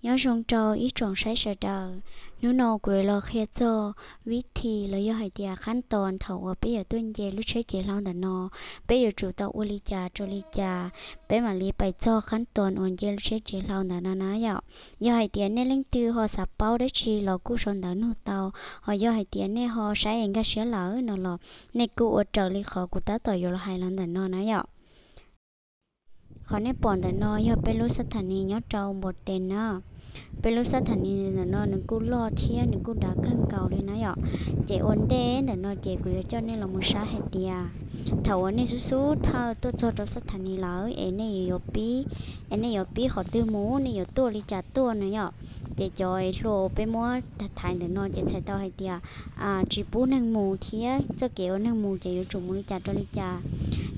Nyob zoo rau ib tsoom saib sawv daws, hnub no kuv los qhia txog vib thi los yog hais tias qhab tos thaum uas peb yuav tuaj nce lub tsheb cev hlau ntawm no, peb yuav tsum tau ua li cas rau li cas, peb mam li pais txog qhab tos uas nce lub tsheb cev hlau ntawm no na yom. Yog hais tias nej leej twg ho xav paub dab tsi los kuj sau ntawv nug tau, ho yog hais tias nej ho saib es nkag siab lawm no los nej kuj ua raws li qhov kuv tab tom yuav los hais los ntawm no na yom. Qhov nej pom ntawm no yog peb lub xab tha nis nyob rau Npos Tes na. Peb lub xab tha nis ntawm no nws kuj loj thiab nws kuj dav kawg nkaus li na yom. Ces ua ntej ntawm no ces kuv yuav coj nej los mus saib hais tias thaum uas nej xub xub thawj tuaj txog rau xab tha nis lawm es nej yuav pib, es nej yuav pib qhov twg mus, nej yuav tuaj li cas tuaj na yom. Ces cov hluas peb muab thaiv ntawm no ces txhais tau hais tias tsis pub neeg mus thiab txoj kev uas neeg mus ces yuav tsum mus li cas rau li cas.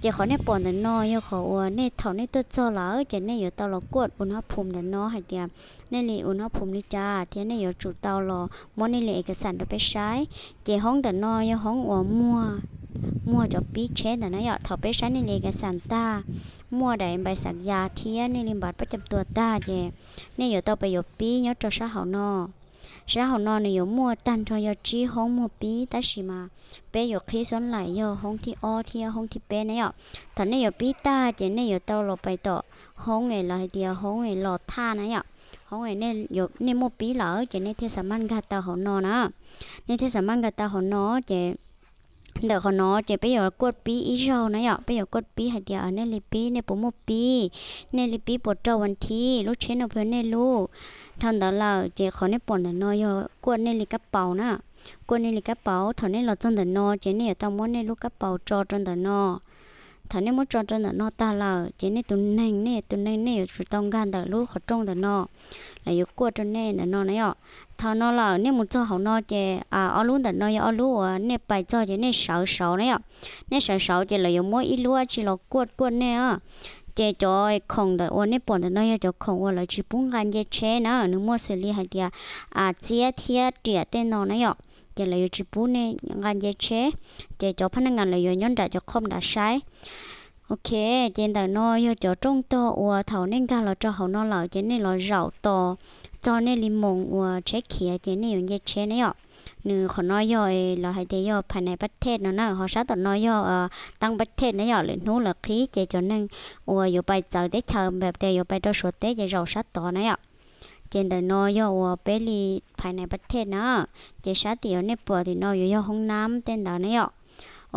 Ces qhov nej pom ntawm no yog qhov uas nej thaum nej tuaj txog lawm ces nej yuav tau los kuaj ua noj phum ntawm no hais tias nej li ua noj phum li cas thiab nej yuav tsum tau los muab nej li es kas xas rau peb saib. Ces hoob ntawm no yog hoob uas muag, muag cov pib tsheb ntawm na yom. Thaum peb saib nej li es kas xas tag, muaj daim npaim xas yas thiab nej li npav pab cam tua tag ces nej yuav tau pais yuav pib nyob rau sab hauv no. Sab hauv no nws yuav muaj tag nrho yog tsib hoob muag pib tab sis mas peb yuav qhib xuab laim yog hoob thib ob thiab hoob thib peb na yom. Thaum nej yuav pib tag ces nej yuav tau los pais tom hoob es lawv hais tias hoob es los thaj na yom. Hoob es nej muaj pib lawm ces nej thiaj xam maj nkag tau hauv no na. Nej thiaj xam maj nkag tau hauv no ces ntawm qhov no ces peb yuav kuaj pib ib zaug na yom. Peb yuav kuaj pib hais tias nej li pib nej puas muaj pib, nej li pib puas raug vas thiv, lub tsheb no puas yog nej lub. Dhau ntawd lawm ces qhov nej pom ntawm no yog kuaj nej li kab paus na. Kuaj nej li kab paus, thaum nej los txog ntawm no ces nej yuav tau muab nej lub kab paus tso rau ntawm no. Thaum nej muab tso rau ntawm no tag lawm ces nej tus neeg, nej tus neeg nej yuav tsum tau nkag ntawm lub qhov rooj ntawm no, lawv yuav kuaj rau nej ntawm no na yom. Thaum no lawm nej mus txog hauv no ces ob lub ntawm no yog ob lub uas nej pais txog ces nej sawv saud na yom. Nej sawv saud ces lawv yuav muab ib lub dab tsi los kuaj kuaj nej. Ces cov khoom ntawm uas nej pom ntawm no yog cov khoom uas lawv tsis pub nqa nce tsheb na, nws muaj xws li hais tias txiab thiab riam tej no na yom. Ces lawv yuav tsis pub nej nqa nce tsheb, ces cov phab naj ngas lawv yuav nyob nram cov khob nram saib. Ok, ces ntawm no yog cov rooj tog uas thaum nej nkag los rau hauv no lawm ces nej los zaum tos txog nej li moos uas tsheb khiav ces nej yuav nce tsheb na yom. Nws qhov no yog lawv hais tias yog phais nais pab thej no na, ho sab tom no yog teb pab thej na yom. Lwm hnub lawv qhib ces cov neeg uas yuav pais txawv teb chaws npam tias yuav pais rau Suav teb ces zaum sab tod na yom. Ces ntawm no yog uas peb li phais nais pab thej na. Ces sab tim uas nej pom tim no yuav yog hoob nab tej ntawd na yom.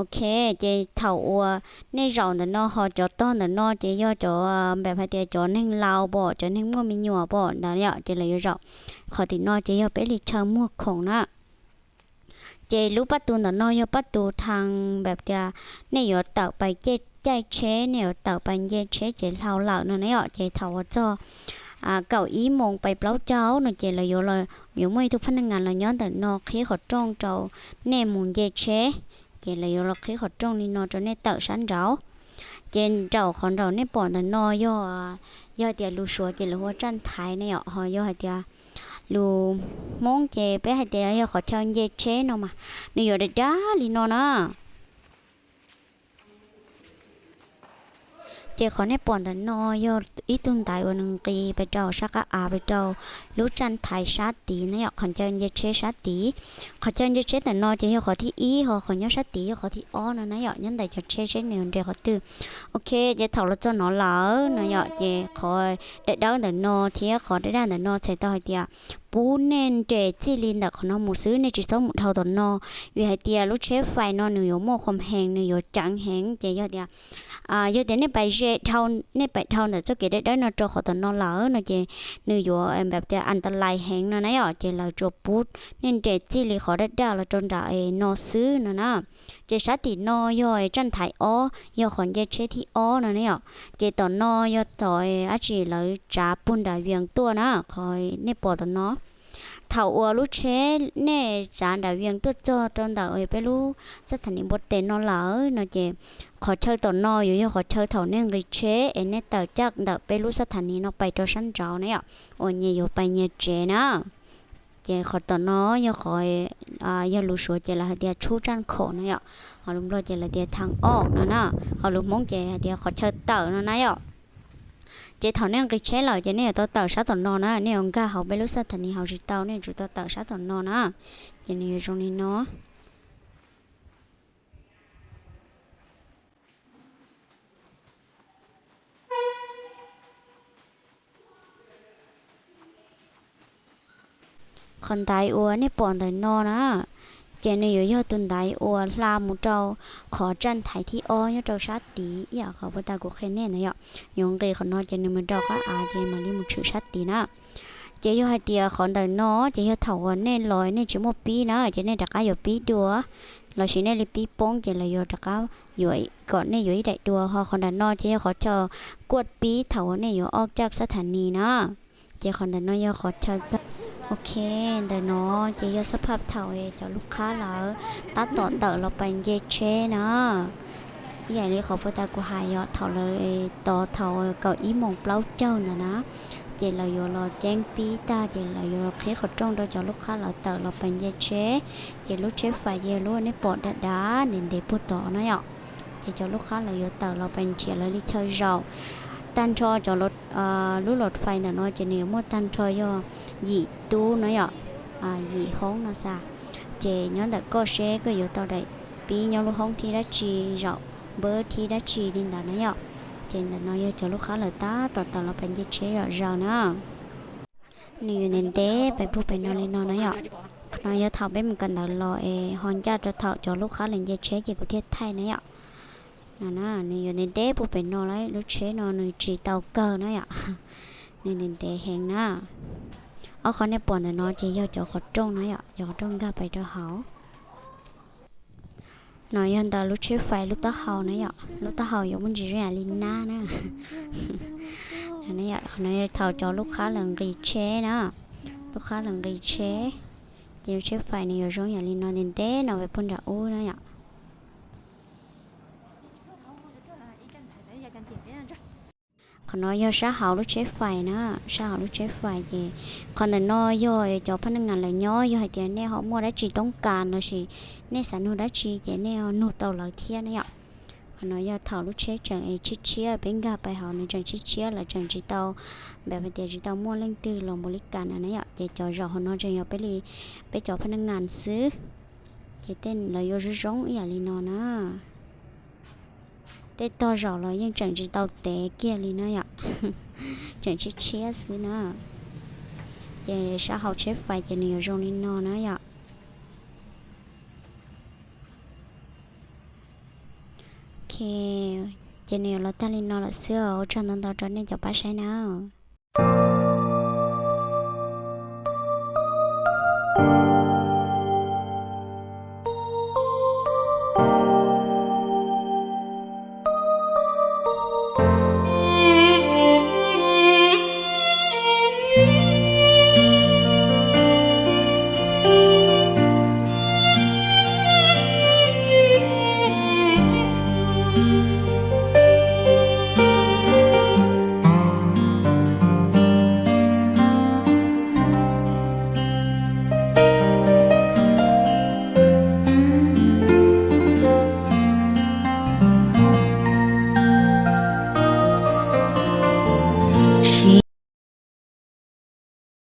Ok, ces thaum uas nej zaum ntawm no ho cov tog ntawm no ces yog cov npam hais tias cov neeg laus pom, cov neeg muaj me nyuam pom ntawd yom, ces lawv yuav zaum. Qhov tim no ces yog peb li chaw muag khoom na. Ces lub pab tu ntawm no yog pab tu thaj npam tias nej yuav tawm pais caij tsheb, nej yuav tawm pais nce tsheb cev hlau lawm no na yom. Ces thaum uas txog kaum ib moos pais plaub caug no ces lawv yuav muaj ib tug phab naj ngas los nyob ntawm no qhib qhov rooj rau nej mus nce tsheb. Ces lawv yuav los qhib qhov rooj li no rau nej tawm sab nraud. Ces nraum qhov nraum nej pom ntawm no yog, yog hais tias lus Suav ces lawv hu ua tsaj thaiv na yom, ho yog hais tias lus Hmoob ces peb hais tias yog qhov chaw nce tsheb no mas nws yuav dav dav li no na. Ces qhov nej pom ntawm no yog ib tug ntaiv uas nws nqis pes rau sab qab av pes rau lub tsaj thaiv sab tid na yom, qhov chaw nce tsheb sab tid. Qhov chaw nce tsheb ntawm no ces yog qhov thib ib, ho qhov nyob sab tid yog qhov thib ob no na yom, nyob ntawm cov tsheb seb nws yuav nres qhov twg. Ok, ces thaum los txog no lawm no yom, ces qhov dawb dawb ntawm no thiab qhov daj daj ntawm no txhais tau hais tias pub nej nres txij li ntawm qhov no mus xwb, nej tsis txhob mus dhau tom no, vim hais tias lub tsheb fais no nws yuav muaj qhuam heev, nws yuav ceev heev. Ces yog tias, yog tias nej pais ze dhau, nej pais dhau ntawm txoj kev dawb dawb no rau qhov tom no lawm no ces nws yuav npam tias as tas lais heev no na yom, ces lawv tsuas pub nej nres txij li qhov daj daj los rau nram no xwb no na. Ces sab tim no yog tsaj thaiv ob, yog qhov nce tsheb thib ob no na yom. Ces tom no yog tom dab tsi lawv tsav puag nram Vias tuaj na, qhov nej pom tom no. Thaum uas lub tsheb nej tsav nram Vias tuaj txog rau ntawm peb lub xab tha nis Npua Tes no lawm no ces qhov chaw tom no yuav yog qhov chaw thaum nej nqis tsheb es nej tawm caj ntawm peb lub xab tha nis no pais rau sab nraud na yom, uas nyias yuav pais nyias tsev na. Ces qhov tom no yog qhov, yog lus Suav ces lawv hais tias tshub tsaj khaum no yom, ho lus Nplog ces lawv tias thaj ob no na, ho lus Hmoob ces hais tias qhov chaw tawm no na yom. Ces thaum nej nqis tsheb lawm ces nej yuav tau tawm sab tom no na, nej yuav nkag hauv peb lub xab thas nis hauv tsis tau, nej yuav tsum tau tawm sab tom no na. Ces nws yuav zoo li no. Qhov ntaiv uas nej pom ntawm no na, ces nws yuav yog tus ntaiv uas hla mus rau qhov tsaj thaiv thib ob nyob rau sab tid, ib yam qhov puag ta kuv qhia nej ntawd yom. Yuav nqis qhov no ces nws mus rau qab av ces mam li mus tshwm sab tid na. Ces yog hais tias qhov ntawm no ces yog thaum uas nej los nej tsis muaj pib na, ces nej rov qab yuav pib dua, lossis nej li pib poob ces lawv yuav rov qab yuav kom nej yuav ib daim dua. Ho qhov nram no ces yog qhov chaw kuaj pib thaum uas nej yuav ob caj xab thas nis na. Ces qhov ntawm no yog qhov chaw kawg. Ok, ntawm no ces yog xab phaj thaum cov lub qhab lawv tab tom tawm los pais nce tsheb na. Ib yam li qhov puag ta kuv hais yom, thaum lawv tos thaum kaum ib moos plaub caug ntawd na, ces lawv yuav los ceeb pib tag ces lawv yuav los qhib qhov rooj rau cov lub qhab lawv tawm los pais nce tsheb. Ces lub tsheb fais ces yog lub nej pom dav dav ntev ntev puag tod na yom. Ces cov lub qhab lawv yuav tawm los pais nrhiav lawv li chaw zaum. Tag nrho cov lub los fais ntawm no ces nws yuav muaj tag nrho yog yim tub na yom, yim hoob no xav. Ces nyob ntawm koj seb koj yuav tau daim pib nyob lub hoob thib dab tsi, zaum npawb thib dab tsi li ntawd na yom. Ces ntawm no yog cov lub qhab lawv tab tom tawm los pais nce tsheb zom zaws na. Nws yuav ntev ntev pais puag pem no li no na yom. Qhov no yog thaum peb mus kawm ntawv los es ho ncaj rau thaum cov lub qhab lawv nce tsheb ces kuv thiaj thaij na yom. No na, nws yuav ntev ntev puag pem no lawm, lub tsheb no nws tsis tau kawg na yom. Nws ntev ntev heev na. Ob qhov nej pom ntawm no ces yog cov qhov rooj na yom, cov qhov rooj nkag pais rau hauv. No yog ntawm lub tsheb fais lub taub hau na yom, lub taub hau yuav muaj ntsis zoo yam li nab na. Qhov no yog thaum cov lub qhab lawv nqis tsheb na, lub qhab lawv nqis tsheb, ces lub tsheb fais nws yuav zoo yam li no ntev ntev no pais puag nram ub na yom. Qhov no yog sab hauv lub tsheb fais na, sab hauv lub tsheb fais ces qhov ntawm no yog cov phab naj ngas lawv nyob, yog hais tias nej ho muaj dab tsi toob kas lossis nej xav nug dab tsi ces nej nug tau lawv thiab na yom. Qhov no yog thaum lub tsheb tseem tshiab tshiab, peb nkag pais hauv nws tseem tshiab tshiab, lawv tseem tsis tau, npam hais tias tsis tau muaj leej twg los npaum li cas na na yom, ces cov zaum hauv no tseem yog peb li, peb cov phab naj ngas xwb. Ces tej lawv yuav zoo zoo ib yam li no na. Tej tog zaum los yeej tseem tsis tau tev kiag li na yom, tseem tshiab tshiab xwb na. Ces sab hauv tsheb fais ces nws yuav zoo li no na yom. Ok, ces nws yuav los tag li no lawm xwb, ua tsaug ntau ntau rau nej cov pab saib na.